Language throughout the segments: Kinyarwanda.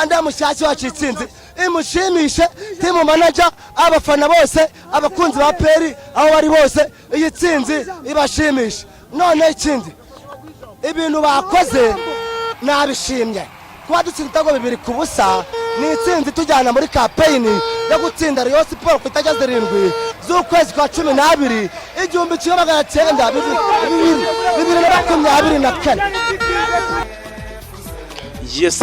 Afande mushyashya wacu, itsinzi imushimishe, team manager, abafana bose, abakunzi ba APR aho bari bose, iyi tsinzi ibashimishe. None ikindi, ibintu bakoze nabishimye. Kuba dutsinda ibitego 2-0 ni itsinzi tujyana muri campaign yo gutsinda Rayon Sports ku itariki 7 z'ukwezi kwa 12, 1900 2024. Yes,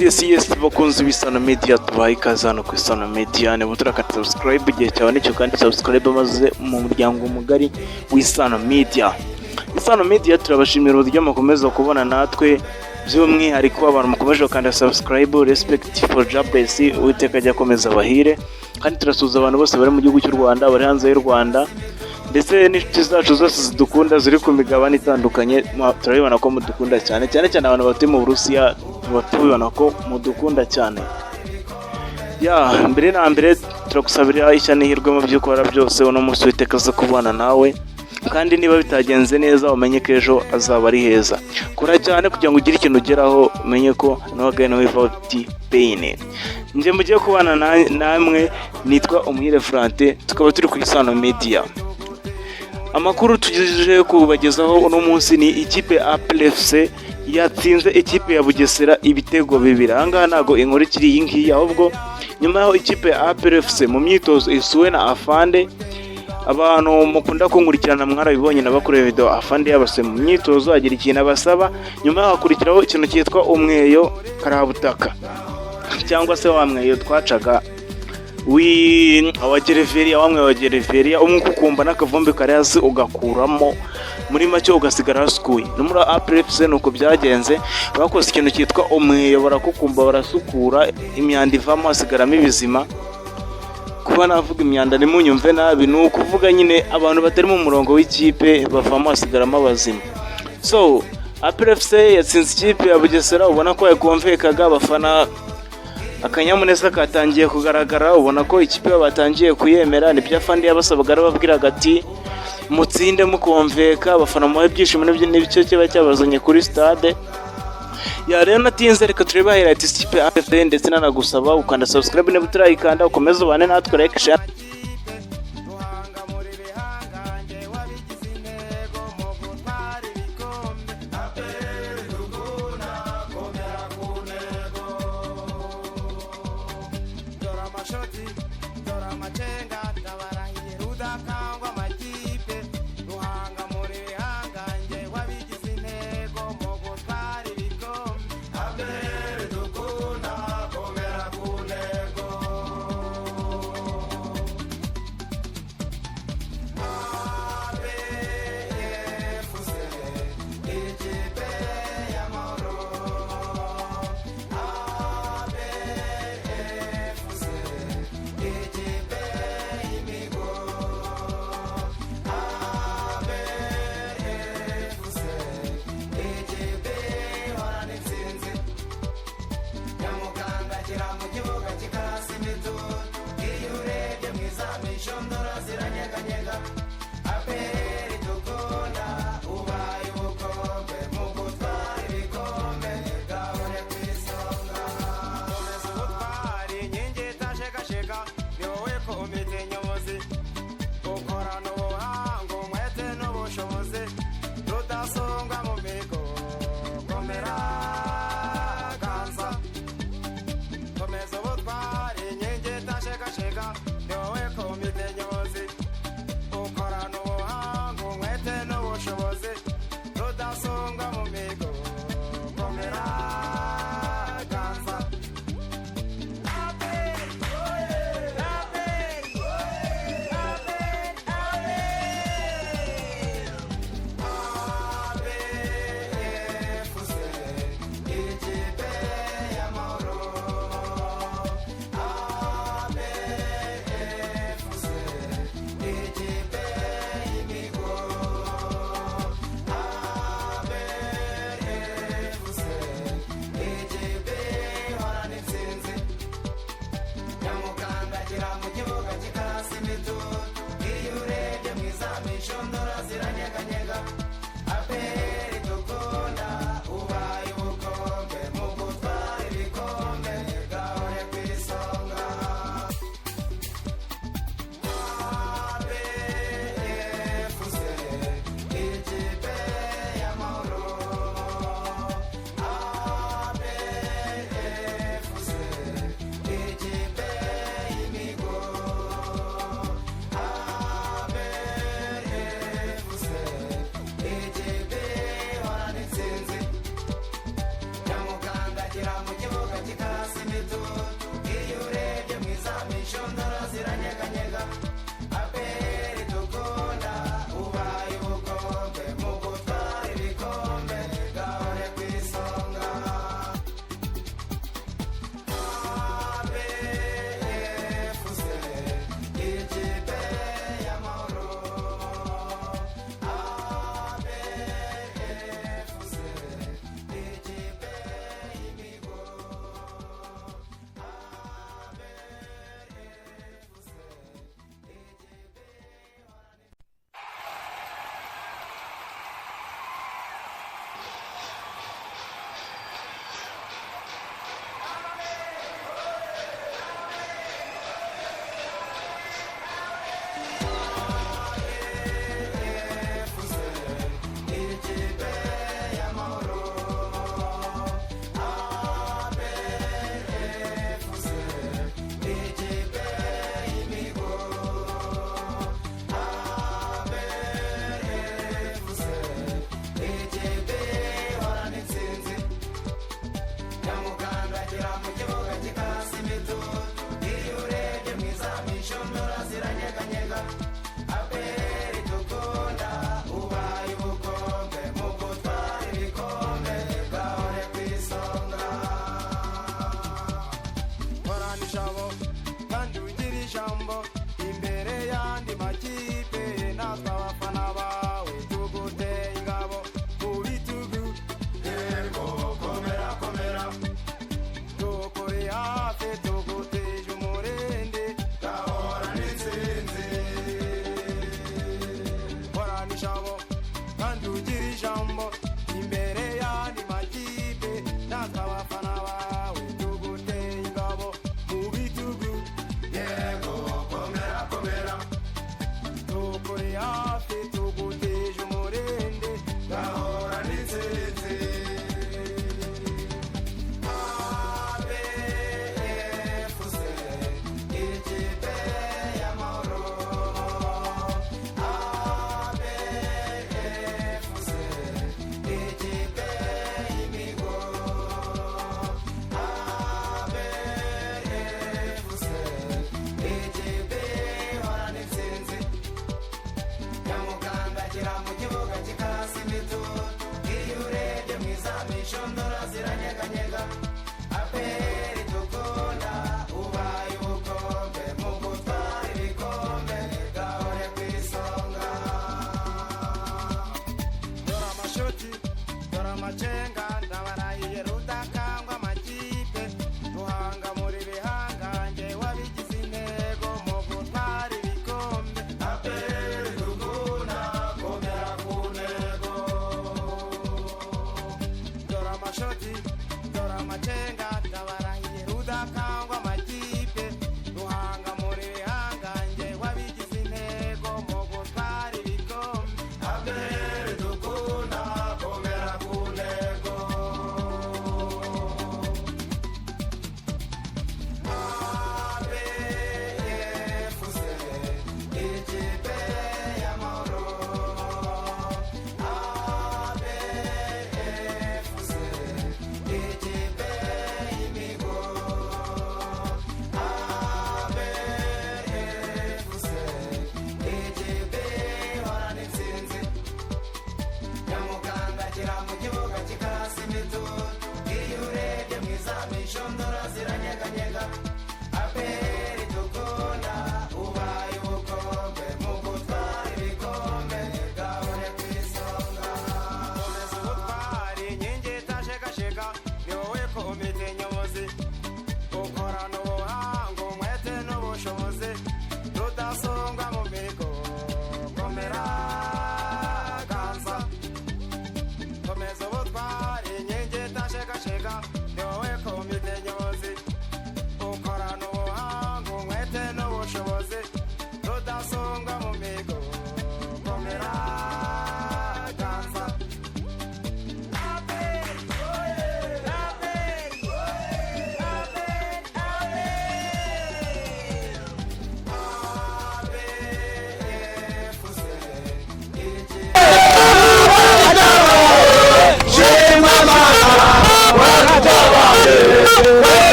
bakunzi b'Isano Media, tubaha ikaze hano ku Isano Media. Niba turakanda subscribe, igihe cyawe nicyo, kandi subscribe maze mu muryango mugari w'Isano Media. Isano Media turabashimira uburyo mukomeza kubona natwe, by'umwihariko abantu mukomeje gukanda subscribe. Respect for jobless, Uwiteka ajya akomeza abahire. Kandi turasuhuza abantu bose bari mu gihugu cy'u Rwanda, bari hanze y'u Rwanda, ndetse n'inshuti zacu zose zidukunda ziri ku migabane itandukanye. Turabibona ko mudukunda cyane cyane cyane. Abantu batuye mu Burusiya tuba tubibona ko mudukunda cyane. Ya mbere na mbere, turagusabira ishya n'ihirwe mu byo ukora byose. Uno munsi Uwiteka aza kubana nawe, kandi niba bitagenze neza umenye ko ejo azaba ari heza. Kora cyane kugira ngo ugire ikintu ugeraho, umenye ko no gain without pain. Njye mugiye kubana namwe nitwa Umuhire Frante, tukaba turi ku Isano Media. Amakuru tugejeje kubagezaho uno munsi ni ikipe ya APR FC yatsinze ikipe ya Bugesera ibitego 2. Ahangaha ntabwo inkuru ikiri iyi ngiyi, ahubwo nyuma y'aho ikipe ya APR FC mu myitozo isuwe na Afande. Abantu mukunda kunkurikirana mwarabibonye, nabakoreye video Afande yabasuye mu myitozo, agira ikintu abasaba. Nyuma yaho hakurikiraho ikintu cyitwa umweyo karabutaka, cyangwa se wa mweyo twacaga wa gereveriya, wa mweyo wa gereveriya, umwe ukukumba n'akavumbi kari hasi ugakuramo, muri make ugasigara hasukuye. No muri APR FC ni uko byagenze, bakoze ikintu cyitwa umweyo, barakukumba, barasukura, imyanda ivamo, hasigaramo ibizima. Kuba navuga imyanda ntimunyumve nabi, ni ukuvuga nyine abantu batari mu murongo w'ikipe bavamo, hasigaramo abazima. So APR FC yatsinze ikipe ya Bugesera, ubona ko yakomvekaga. Abafana akanyamuneza katangiye kugaragara, ubona ko ikipe batangiye kuyemera. Nibyo Afande yabasabaga, arababwiraga ati: "Mutsinde mukomveka, abafana muhe ibyishimo, nibyo nicyo kiba cyabazanye kuri stade." Ya rero natinze, reka turebe highlights ikipe ya APR, ndetse nanagusaba ukanda subscribe niba utarayikanda, ukomeze ubane natwe, like, share. Ruhanga muri bihangange, wabigize intego mu gutwara ibikombe. APR dukunda, komera ku ntego. Dore amashoti, dore amacenga, ndabarahiye rudakangwa amakipe. Ruhanga muri bihangange, wabigize intego mu gutwara ibikombe. APR dukunda, komera ku ntego. APR FC, ikipe y'amahoro. APR FC.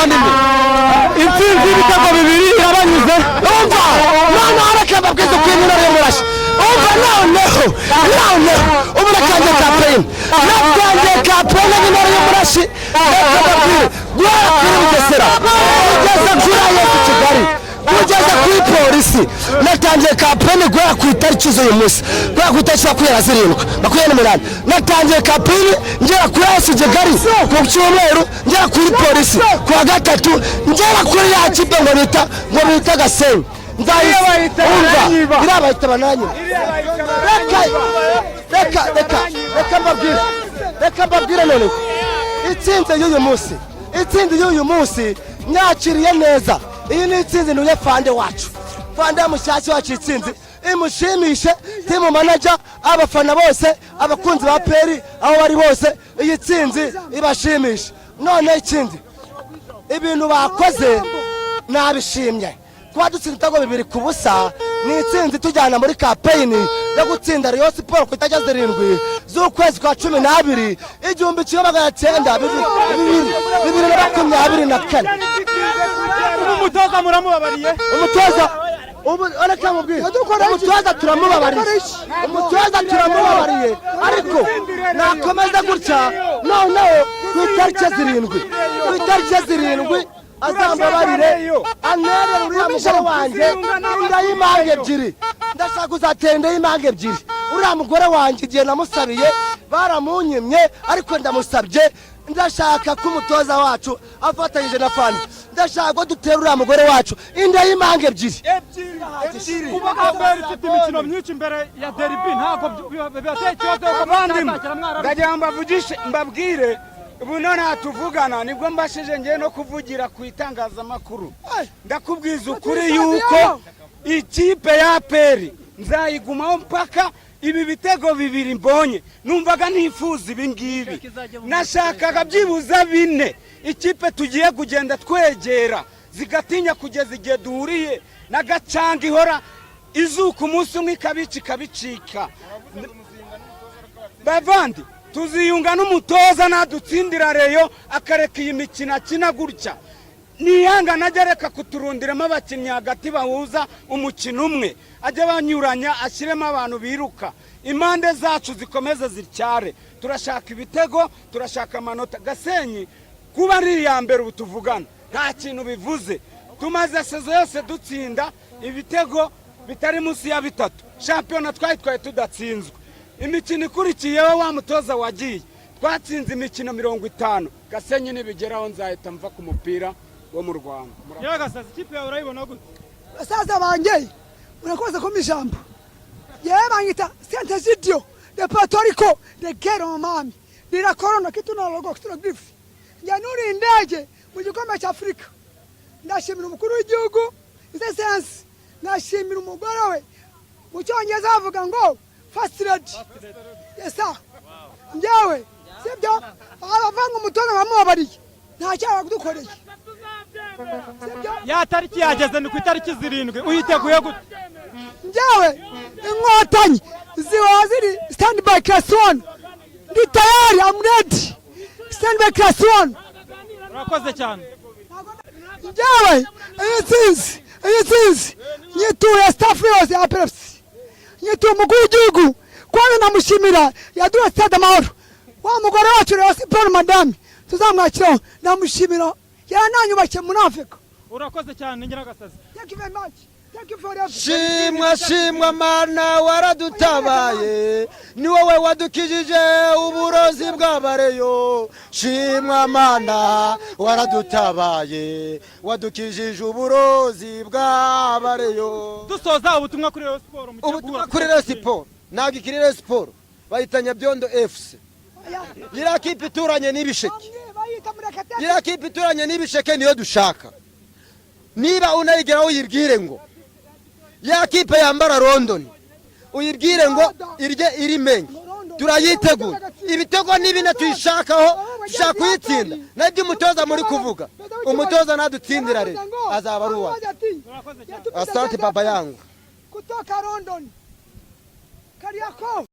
Bavandimwe, Intsinzi y'ibitego 2 irabanyuze. Umva, noneho reka mbabwize uko intore y'umurashi. Umva, noneho ubu natangiye campaign, natangiye campaign y'intore y'umurashi. Reka mbabwire, guhera kuri Bugesera kugeza kuri AS Kigali, kugeza kuri Polisi, natangiye campaign guhera ku itariki z'uyu munsi, guhera ku itariki 27, 28 natangiye campaign, ngera kuri AS Kigali ku cyumweru, ngera kuri Polisi ku wa gatatu, ngera kuri ya kipe ngo bita Gasenyi. Nzayise, umva, iriya bahita bananyiba. Reka reka reka reka mbabwire, reka mbabwire noneho itsinzi y'uyu munsi nyakiriye neza. Iyi ni itsinzi ntuye fande wacu, fande mushyashya wacu. Itsinzi imushimishe, team manager, abafana bose, abakunzi ba APR aho bari bose, iyi tsinzi ibashimishe. None ikindi, ibintu bakoze nabishimye. Kuba dutsinze ibitego 2-0 ni itsinzi tujyana muri campaign yo gutsinda Rayon Sports ku itariki 7 z'ukwezi kwa 12, 1900 2024. Ubu umutoza muramubabariye? Umutoza ubu, reka mubwire, umutoza turamubabariye, umutoza turamubabariye, ariko nakomeza gutya noneho ku itariki 7 azambabarire anerere uriya mugore wanjye inda y'impanga ebyiri. Ndashaka kuzatera inda y'impanga ebyiri uriya mugore wanjye. Igihe namusabiye baramunyimye, ariko ndamusabye, ndashaka ko umutoza wacu afatanyije na fani, ndashaka ko dutera uriya mugore wacu inda y'impanga ebyiri. Kuba APR ifite imikino myinshi imbere ya derby ntabwo bibateye ikibazo yuko Abavandimwe, mutazagera mwararushye? Ndagira ngo mbavugishe, mbabwire, ubu none tuvugana nibwo mbashije ngiye no kuvugira ku itangazamakuru. Ndakubwiza ukuri yuko ikipe ya APR nzayigumaho mpaka. Ibi bitego 2 mbonye, numvaga ntifuza ibi ngibi, nashakaga byibuze 4. Ikipe tugiye kugenda twegera zigatinya kugeza igihe duhuriye na Gacanga ihora izuka umunsi umwe ikabica ikabicika. Bavandi, tuziyunga n'umutoza nadutsindira Rayon, akareka iyi mikino akina gutya, niyangana ajya areka kuturundiramo abakinnyi hagati bahuza umukino umwe, ajya banyuranya, ashyiremo abantu biruka, impande zacu zikomeze zityare. Turashaka ibitego, turashaka amanota. Gasenyi kuba ari iya mbere ubu tuvugana nta kintu bivuze. Tumaze saison yose dutsinda ibitego bitari munsi ya 3, shampiyona twayitwaye tudatsinzwe. Imikino ikurikiyeho, wa mutoza wagiye, twatsinze imikino 50. Gasenyi nibigeraho nzahita mva ku mupira wo mu Rwanda. Yewe Gasazi, ikipe yawe urayibona gute? Basaza banjye, murakoze kumpa ijambo. Yewe, banyita Sant'Egidio de Puerto Rico de Gero mami lira corona kitu na logo kitu na grief. Njya nuri indege mu gikombe cya Afurika. Ndashimira umukuru w'igihugu, His Excellency, ndashimira umugore we, mu Cyongereza bavuga ngo first lady. Yes sir. Njyewe sibyo, abavanga umutoza bamubabariye, nta cyaha kudukoreye, sibyo. Ya tariki yageze, ni ku itariki 7, uyiteguye gute? Njyewe Inkotanyi ziba ziri stand by class one, ndi tayari, I'm ready, stand by class one. Urakoze cyane. Njyewe iyi nsinzi nyituye staff yose ya APR FC, nyituye umukuru w'igihugu, kwanza ndamushimira yaduha Stade Amahoro. Wa mugore wacu rero Siporo madame tuzamwakiraho, ndamushimira yarananyubakiye muri Afurika. Urakoze cyane, Nyiragasazi. Thank you very much, thank you for everything. Shimwa, shimwa Mana, waradutabaye, ni wowe wadukijije uburozi bw'abareyo. Shimwa Mana, waradutabaye, wadukijije uburozi bw'abareyo. Dusoza, ubutumwa kuri Rayon Sports mugiye Ubutumwa guhura kuri Rayon Sports: ntabwo ikiri Rayon Sports, bayita Nyabyondo FC, iriya kipe ituranye n'ibisheke. Bamwe bayita Murekatete. Iriya kipe ituranye n'ibisheke niyo dushaka. Niba unayigeraho uyibwire ngo ya kipe yambara London, uyibwire ngo irye irimenye, turayiteguye. Ibitego ni 4 tuyishakaho, dushaka kuyitsinda. Nabyo umutoza muri kuvuga, umutoza nadutsindira rero azaba ari uwacu. Urakoze cyane. Asante, baba yangu. Kutoka London, Kariakoo.